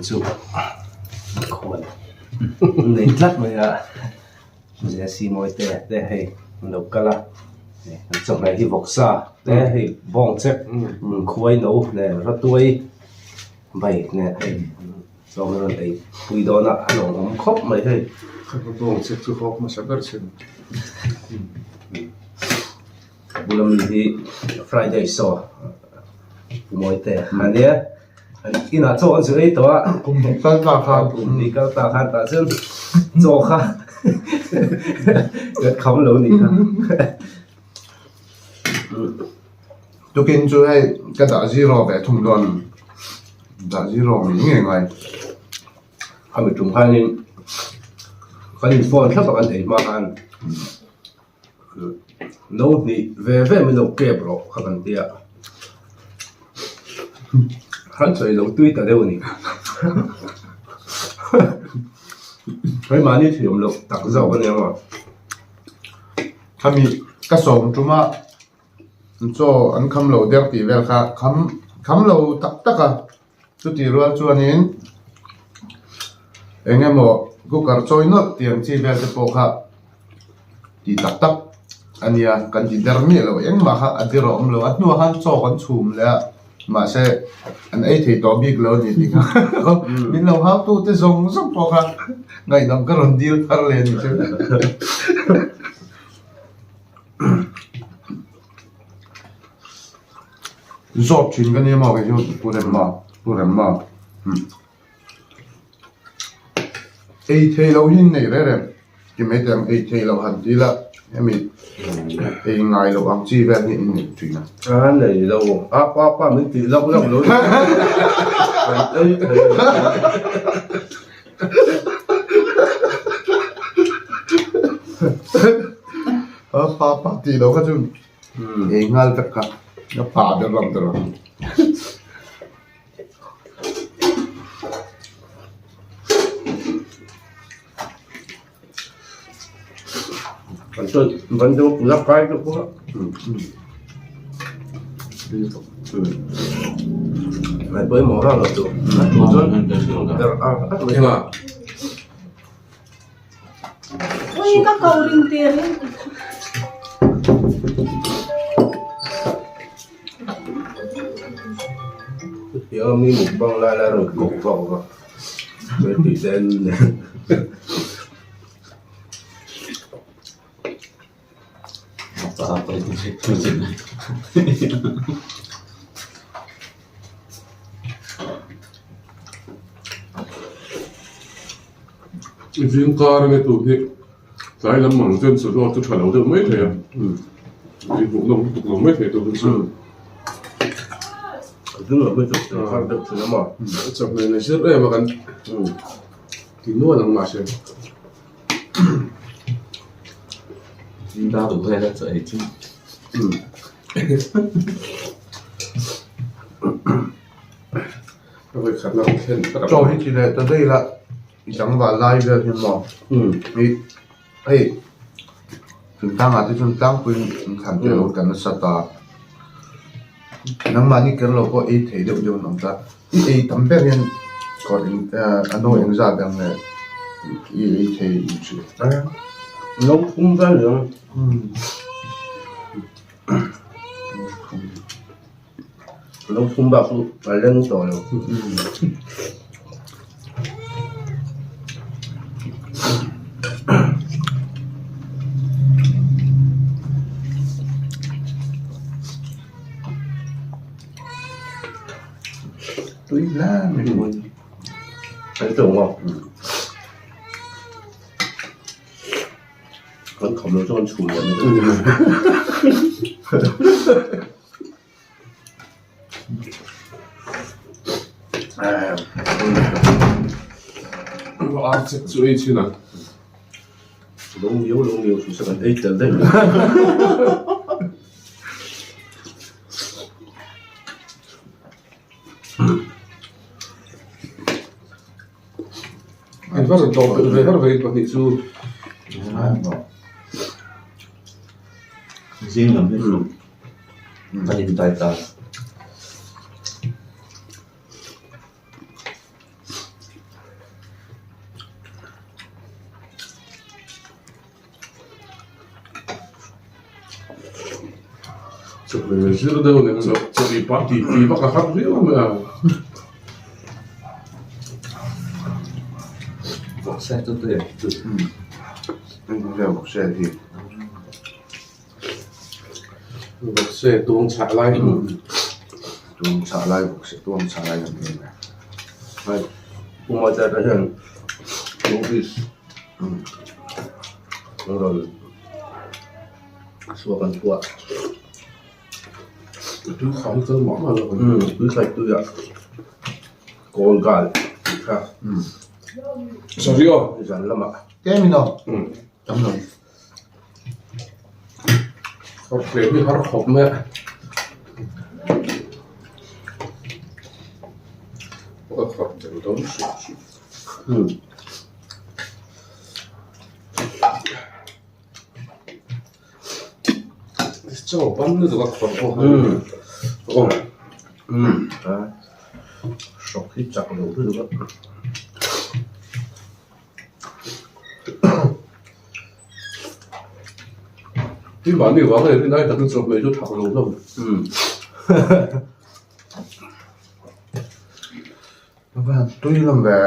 chu khuan nei tlat mai a Jesse Mawite te hei an lo kal a an chawhmeh hi vawksa te hei bawng chek khuai no leh ratuai bai nen hei chaw an rawn ei pui dawn a a lawmawm khawp mai hei. Bawng chek chu hawk hmasa ber chin. A bula mi hi Friday saw Pu Mawite a nia inah chaw an zir ei tawh a kum hnih kal ta khan kum hnih kal ta khan tah chuan chaw kha kan kham lo nih kha tukin chu hei ka dah zero ve thung dawn dah zero ngei ngei ngai khami tum khanin kan in phone thlap a kan ei hma khan. No hnih ve ve min lo kep rawh kha kan ti a, han sawi lo tui ta deuh a ni. Keimahni thiam loh tak zawk a nia maw. Khami ka sawm tum a chaw an kham lo der tih vel kha kham kham lo tak tak a. Chutih rual chuanin eng emaw cooker chawi nawlh tih ang chi vel te pawh kha tih tak tak a nia kan ti der miah lo engmah kha a dir a awm lo a hnuah khan chaw kan chhum leh a mahse an ei thei tawh bik lo a ni tih kha min lo hau tu te zawng zawng pawh kha ngaihdam ka rawn dil thar leh a ni chu. Zawt thin ka nia maw kei chu Pu Remma Pu Remma ei thei loh hi nei reng reng ti mai teh ang ei thei loh han ti ila hemi ei ngai loh ang chi vel hi in nei thin a. A nei lo a pa pa min tih lawk lawk lo kan ei thei lo. A pa pa tih loh kha chu Ei nghal vek kha ka pa ber lam ber ang. Kan chuan ban deuh la kai deuh pawh a. Ngai pawimawh vak lo chu. A tu chuan ber a a mai a. Ui ka ko ring tir in. Chutiang mi mukbang lai lai rawn kawk vak vak mai tih te an ni. I zing kar anga tur hi tlai lam ang chuan sazaw chu tha lo deuh mai thei a, i hmuh nawm lutuk lo mai thei tur chu. Chawhmeh nei zir em a kan ti nual ang mahse. Chaw hi chi leh ta daih la i tlangval lai vel hian maw i hei thingtlangah te chuan tlangpuiin inthlan te alo tla nasa ta nangmahni ker lo pawh ei thei deuh deuh an awm ta i ei tam ber hian kawr eng a no eng zat ang leh i ei thei in hria. No phum vel ang. Lo phum bak chu a leng tawh lo. Tui hle mai An tlawng a. Kan kham lo chu kan chhum leh mai Ar chek chu ei thin a. Lo miau lo miau chu se kan ei tel daih mai. In va rawn tawh ve har ve in pahnih chu. Zing lam hi chu kan in tai ta. Chawhmeh zir deuh leh chaw chaw ei pah tih tih vak a har viau mai a. Vawksa chu tui ang chu. Eng nge vawksa hi? Vawksa tuang chhah lai. Tuang chhah lai vawksa tuang chhah lai kan ti mai. Hei Pu Mawite te hian movies an rawn chhuak an phuah. Tui khai hi kal mah mah lo. Tui khai tui ah kawl gal tih kha. Sorry aw. Zan lamah. Tlem in aw. Tam lo. Har tlem hi har khawp mai a. Ka khawp tel dawn hrim hrim. Chaw ban lutuk a khawrh pawh kha aw. Hrawk hi chak lo lutuk a. Tin mahni vang leh rin ai takin chawhmeh chu thak lo hlawm. A va han tui hlawm ve.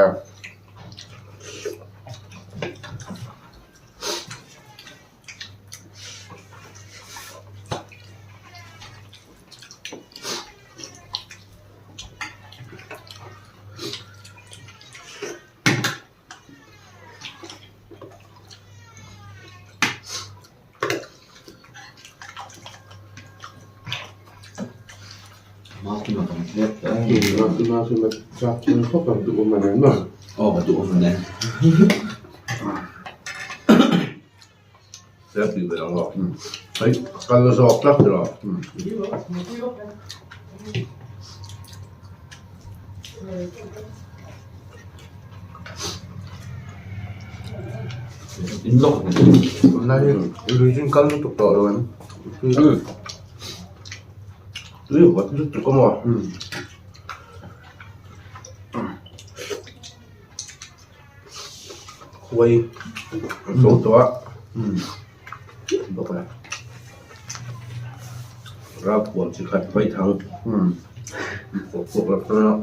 Kal zawk tlat rawh. Tunlai hi lui kal lutuk tawh lo em? Tui vawt lutuk a maw? Khuai zo tawh a bawk a ralthuam chi khat vaithang kawk kawk la tawng a.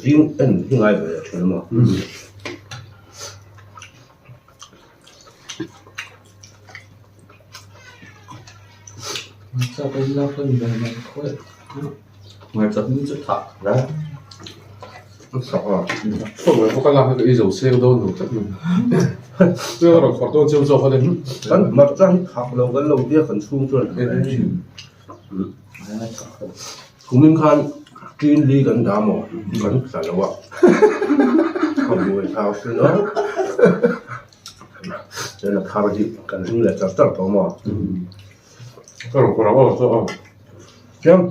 Zing en hi ngai ve thin a maw. Kan hmarcha hi thak lo kan lo tia kan chhung chuan kumin khan ṭin li kan dah maw kan tla lo a ka buai thau sin a chuan a thar hi kan ring leh char char tawh maw. Chiang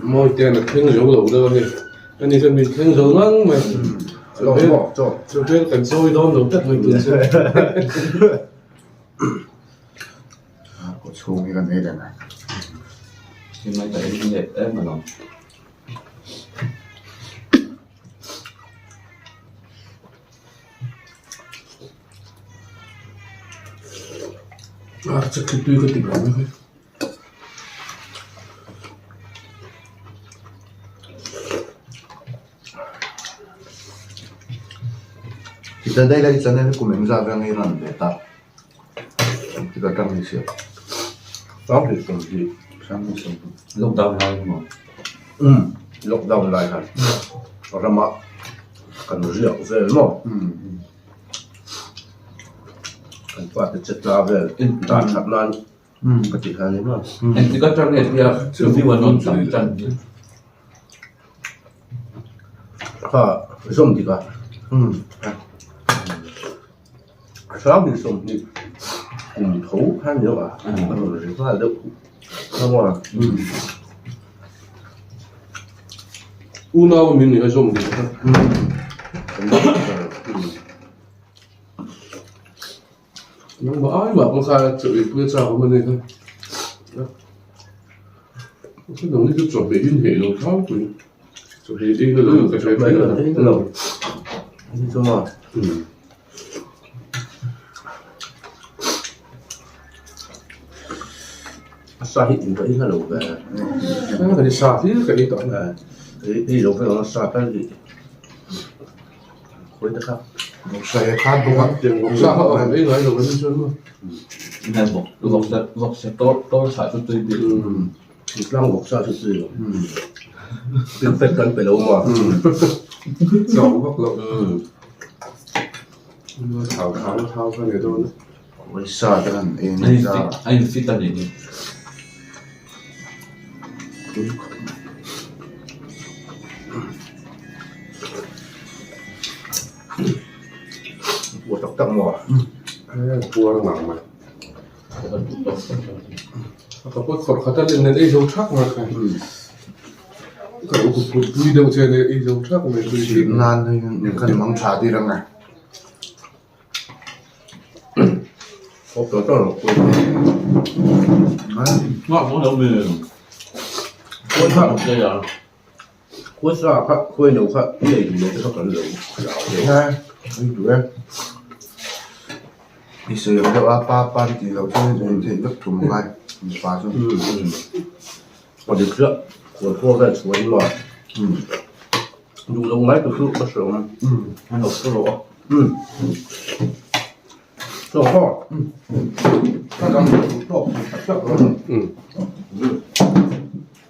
Mawi te an thleng zo lo deuh a hei ani chuan min thleng zo ngang mai chu vel kan sawi dawn lo tlat mai tun chu. Kaw chhung hi kan ei reng a. Ar chu khi tui ka ti ber mai. Tichuan daih lai channel hi kum engzat vel nge rawn ve ta ti ka tang ni sia. Lockdown lai maw? Umm lockdown lai khan rama kan riak vel maw? Kan fate che tla vel tan that nan ka ti kha ni maw? Engtik atang nge tia view an rawn tam tan hi? Kha zawm dik a Hrang hi 20 kum tho khan ni a a rawn ri nghal deuh kha maw? Unau min nih a zawm ding kha. Nangmah ai mah pawh kha chaw ei pui a chak awm a ni kha. Ka nang hi chu chawhmeh in heh lo tlangpui. Chawhmeh ei na lo ka hre thin a. A sa hi in ka lo ve. Ka ni sa hlir ka ei tawh a. Ei lo ve a sa tal hi. Khawi ta kha. Vawksa he khan bawk a. Vawksa kha awm ei ngai lo an ni chuan maw. Ngai bawk. Vawksa vawksa tor tor sa chu tui bik. Tlang vawksa chu tui lo. Pek pek kan pe lo maw. Chau vak lo. Thau thau thau kha ni dawn a. Vawisa te han ei ni ta. A in fit a ni hi. Puar tak tak maw? Puar ngang mai. Ka pawt khawrh khat a len nen ei zo thak mai kha. Ka lo put pui deuh che nen ei zo thak mai. Nan kan mang tha tir ang e. I sawi ang deuh a pa pa ti tih loh chuan in theih vek thum ngai mipa chu. Duh lo ngai tu chu ka hre awm. An lo hre lo a. Chaw khaw. Ka dang duh tawk tak tak lo.